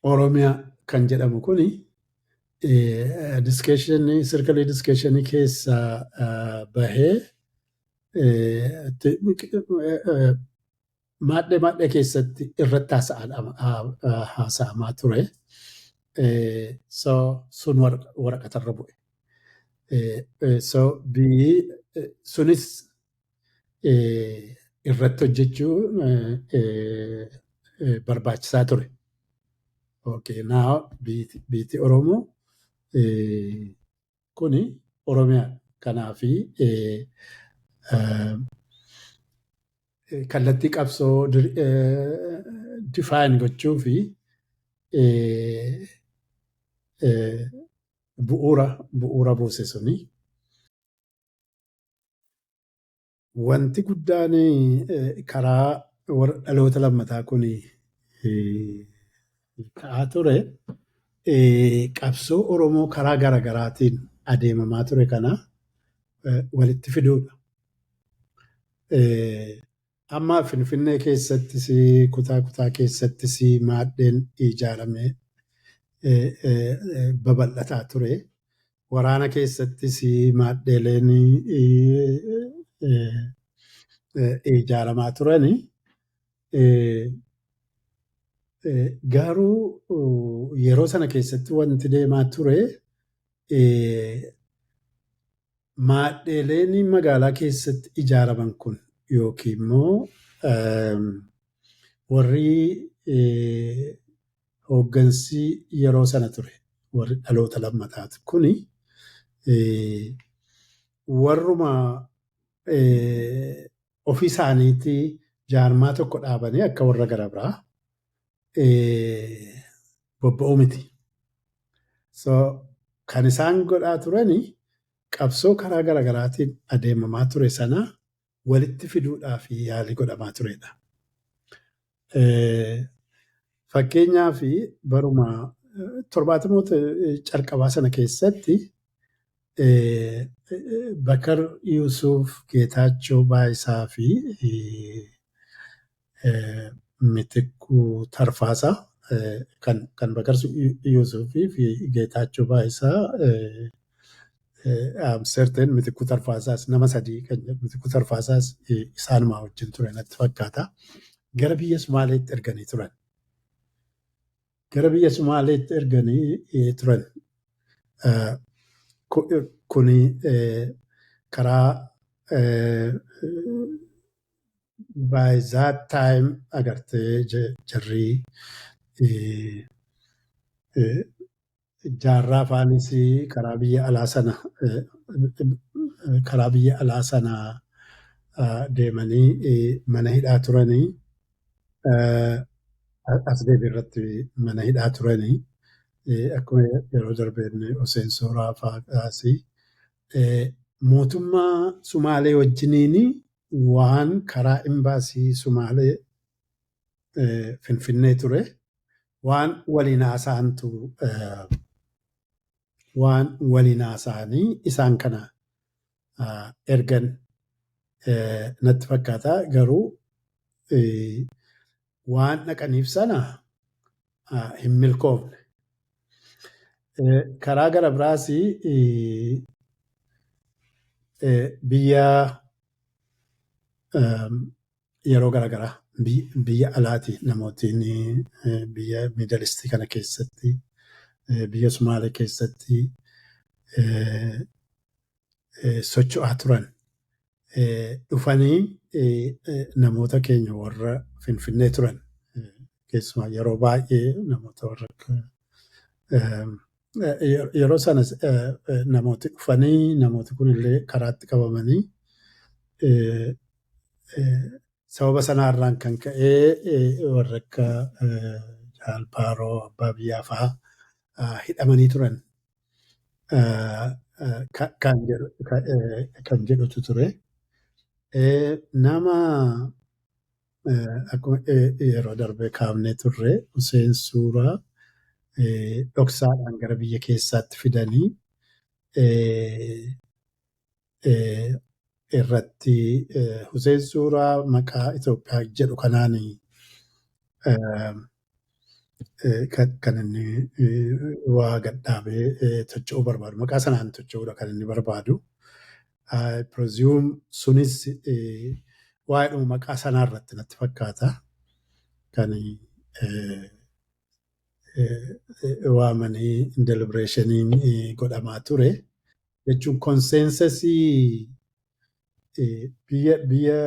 Oromiyaa kan jedhamu kuni discussionii, circleii discussionii keessaa bahee maadhee maadhee keessatti irratti haasa'amaa ture. So sun waraqatarra bu'e. So biyyi sunis irratti hojjechuu barbaachisaa ture. Okay, now biyyi Oromoo kuni Oromiyaa. Kanaafi kallattii qabsoo define gochuu fi bu'uura buuse suni. Wanti guddaan karaa warra dhaloota lammataa kun ka'aa ture, qabsoo Oromoo karaa garaagaraatiin adeemamaa ture kana walitti fiduudha. Amma Finfinnee keessattis, kutaa kutaa keessattis maadheen ijaaramee babal'ataa ture. Waraana keessattis maadheeleen ijaaramaa turani. Garuu yeroo sana keessatti wanti deemaa ture, maadheeleen magaalaa keessatti ijaaraman kun yookiin immoo warri hooggansi yeroo sana ture, warri dhaloota lammataati kuni, warruma ofii isaaniitii jaarmaa tokko dhaabanii akka warra gara biraa bobba'uu miti. So kan isaan godhaa turani qabsoo karaa garaagaraatiin adeemamaa ture sana walitti fiduudhaaf yaalii godhamaa turedha. Fakkeenyaaf, baruma 70moota calqabaa sana keessatti Bakar Yuusuf, Geetaachoo Baayisaa fi Mitikkuu Tarfaasaa, kan Bakar Yuusufii fi Geetaachoo Baayisaa, certain Mitikkuu Tarfaasaas, nama sadii kan jedhu, Mitikkuu Tarfaasaas isaanuma wajjin ture natti fakkaata. Gara biyya Sumaaleetti erganii turan. Gara biyya Sumaaleetti erganii turan. Kuni karaa by that time agartee jarri Jaarraa faanis karaa biyya alaa sana deemanii mana hidhaa turanii, as deebii irratti mana hidhaa turanii, akkuma yeroo darbeen Hussein Sooraa fa'aas mootummaa Sumaalee wajjiniin waan karaa imbaasii Sumaalee Finfinnee ture waan waliin haasa'antu, waan waliin haasa'anii isaan kana ergan natti fakkaata. Garuu waan dhaqaniif sana hin milkoofne. Karaa gara biraas biyya yeroo garaagaraa biyya alaati namootiin biyya Middle East kana keessatti, biyya Sumaalee keessatti socho'aa turan dhufanii namoota keenya warra Finfinnee turan, keessumaa yeroo baay'ee namoota warra akka yeroo sana namooti dhufanii, namooti kunillee karaatti qabamanii, sababa sanaarraan kan ka'ee warra akka Jaal Baaroo Abbaa Biyyaa fa'aa hidhamanii turan kan jedhutu ture. Nama akkuma yeroo darbe kaafnee turre, Hussein Suuraa Dhoksaadhaan gara biyya keessaatti fidanii irratti Hussein Suuraa maqaa Itoophiyaa jedhu kanaan kan inni waa gadhaabee socho'uu barbaadu. Maqaa sanaan socho'uudha kan inni barbaadu. I presume sunis waa'eedhuma maqaa sanaa irratti natti fakkaata. Kan waamanii deliberationiin godhamaa ture. Jechuun consensusii biyya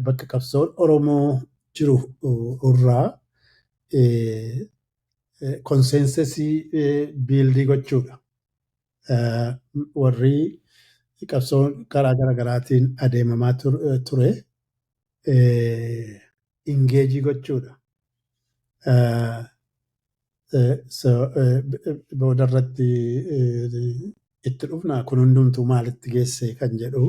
bakka qabsoon Oromoo jiru irraa consensusii buildii gochuudha. Warri qabsoon karaa garaagaraatiin adeemamaa ture engageii gochuudha. So booda irratti itti dhufna, kun hundumtuu maalitti geesse kan jedhu.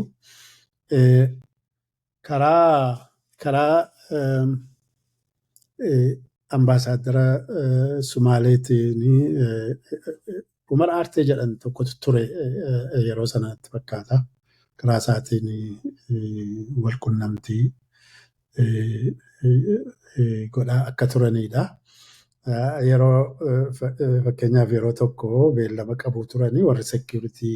Karaa ambaasaaddara Sumaaleetiin Umar Aartee jedhan tokkotu ture yeroo sanatti fakkaata. Karaa isaatiin wal qunnamtii godhaa akka turanidha. Yeroo fakkeenyaaf yeroo tokko beellama qabu turanii, warri security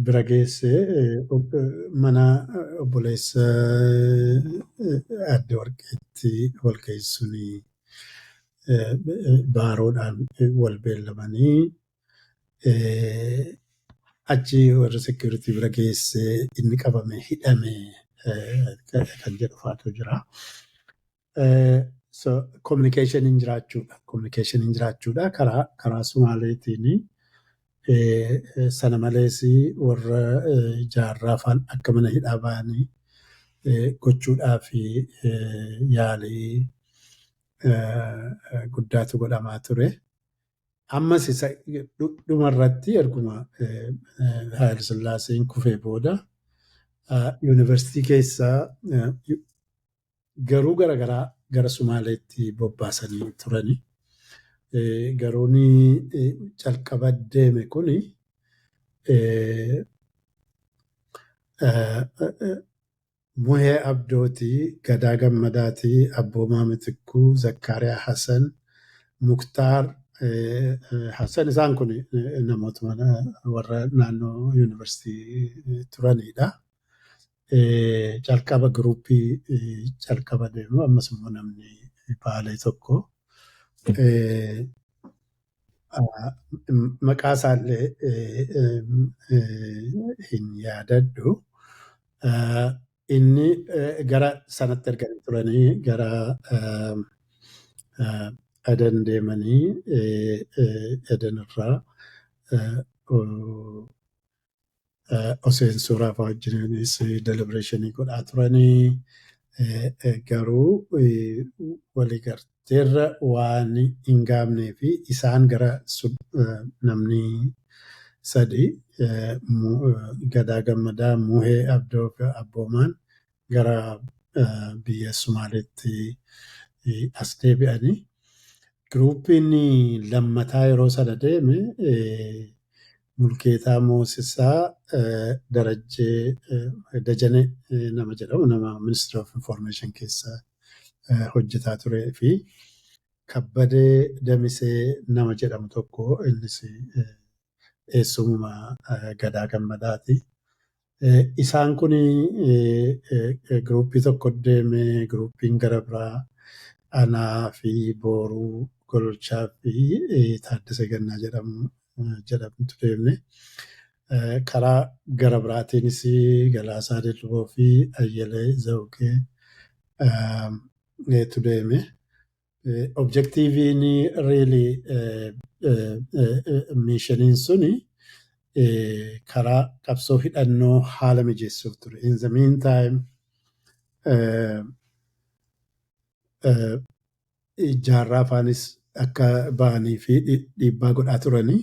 bira geesse, mana obboleessa Aadde Warqeetti wal geessuun baaroodhaan wal beellamanii, achi warri security bira geesse, inni qabame, hidhame kan jedhu faatu jira. So communication jiraachuudha. Communication jiraachuudha karaa Sumaaleetiin. Sana malees warra Jaarraa faan akka mana hidhaa ba'anii gochuudhaaf yaalii guddaatu godhamaa ture. Ammas isa dhumarratti erguma Haayil Sillaaseen kufee booda yuunivarsiitii keessaa garuu garaagaraa gara Sumaaleetti bobbaasanii turani. Garuun calqaba deeme kuni Muhee Abdootii, Gadaa Gammadaatii, Abboomaa Mitikkuu, Zakkaariyaa Hassan, Muktaar Hassan, isaan kun namootuma warra naannoo yuunivarsiitii turanidha. Calqaba groupii calqaba deemu, ammas immoo namni Baalee tokko maqaa isaallee hin yaadadhu. Inni gara sanatti erganii turanii, gara Adan deemanii, Adan irraa Hussein Suuraa fa'aa wajjinis deliberationii godhaa turanii, garuu waliigalteerra waan hin gahamnee fi isaan gara namni sadi, Gadaa Gammadaa, Muhee Abdoo fi Abboomaan gara biyya Sumaaleetti as deebi'anii. Groupiin lammataa yeroo sana deeme Mulkeetaa Moosisaa, Darajjee Dajanee nama jedhamu, nama Ministry of Information keessa hojjetaa turee fi Kabbadee Damisee nama jedhamu tokko, innis eessumuma Gadaa Gammadaati. Isaan kun groupii tokko deeme. Groupiin gara biraa anaa fi Booruu Gololchaa fi Taaddasee Gannaa jedhamutu deemne. Karaa gara biraatiinis Galaasaa Dilboo fi Ayyalee Zawugee tu deeme. Objectiveiin really missioniin suni karaa qabsoo hidhannoo haala mijeessuuf ture. In the meantime, Jaarraa faanis akka ba'anii fi dhiibbaa godhaa turanii.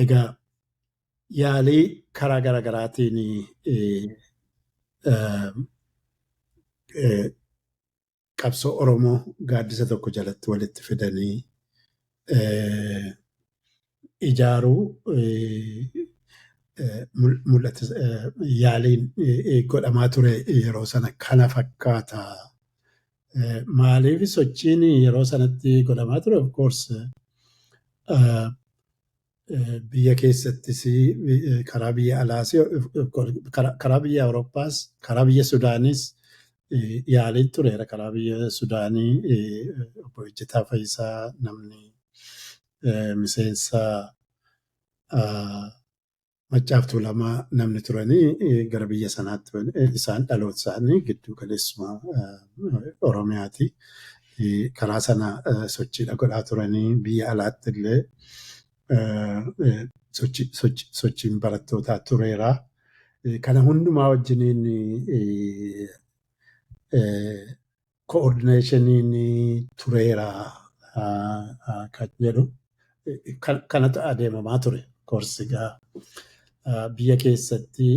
Egaa yaalii karaa garaagaraatiin Qabsoo Oromoo gaaddisa tokko jalatti walitti fidanii ijaaruu mul'ata yaaliin godhamaa ture yeroo sana kana fakkaata. Maaliif sochiin yeroo sanatti godhamaa ture? Of course, biyya keessattis, karaa biyya alaas, karaa biyya Awurooppaas, karaa biyya Sudaanis yaaliin tureera. Karaa biyya Sudaanii Obbo Ejjetaa Fayyisaa, namni miseensa Maccaaf Tuulamaa namni turanii, gara biyya sanaatti isaan dhaloota isaanii gidduu galeessuma Oromiyaati. Karaa sana sochiidha godhaa turanii. Biyya alaatti illee sochiin barattootaa tureera. Kana hundumaa wajjiniin coordinationiin tureera kan jedhu kanatu adeemamaa ture. Course egaa biyya keessatti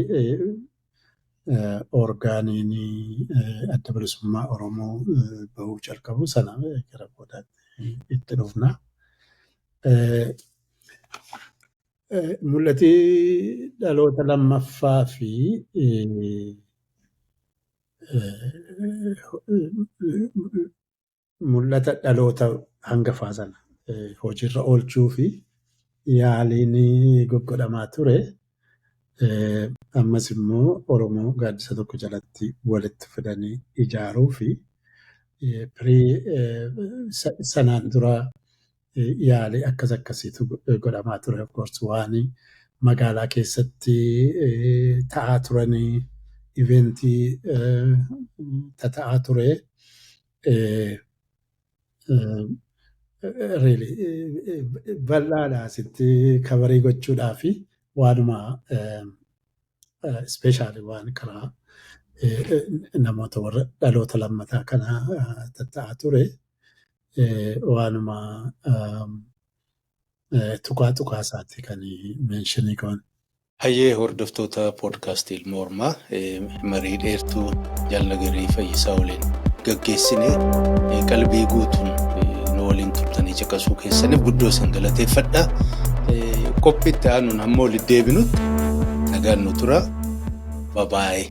orgaaniin Adda Bilisummaa Oromoo bahuu calqabu sana gara boodaatti itti dhufna. Mul'ati dhaloota lammaffaa fi mul'ata dhaloota hangafaa sana hojiirra oolchuu fi yaaliin goggodhamaa ture. Ammas immoo Oromoo gaaddisa tokko jalatti walitti fidanii ijaaruu fi sanaan dura yaalii akkas akkasiitu godhamaa ture. Of course, waan magaalaa keessatti ta'aa turanii, eventii tata'aa ture. Really bal'aadha asitti coverii gochuudhaa fi waanuma specially waan karaa namoota warra dhaloota lammataa kana tatta'aa ture, waanuma tuqaa tuqaa isaati kan mentionii qaban. Hayyee, hordoftoota poodkaastii Ilma Ormaa, marii dheertuu Jaal Nagarii Fayyisaa waliin gaggeessine qalbii guutuun nu waliin turtanii caqasuu keessaniif guddoo isin galateeffadha. Qophii itti aanuun hamma walitti deebinutti nagaan nu tura. Babaayee.